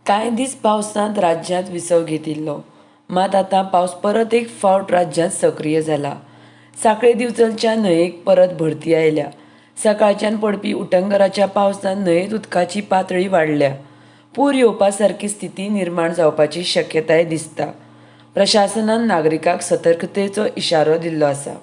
कांय दीस पावसान राज्यांत विसव घेतिल्लो. मात आतां पावस परत एक फावट राज्यांत सक्रीय जाला. सांखळे दिवचलच्या न्हंयेक परत भरती आयल्या. सकाळच्यान पडपी उटंगराच्या पावसान न्हंयेंत उदकाची पातळी वाडल्या. पूर येवपा सारकी स्थिती निर्माण जावपाची शक्यताय दिसता. प्रशासनान नागरिकांक सतर्कतेचो इशारो दिल्लो आसा.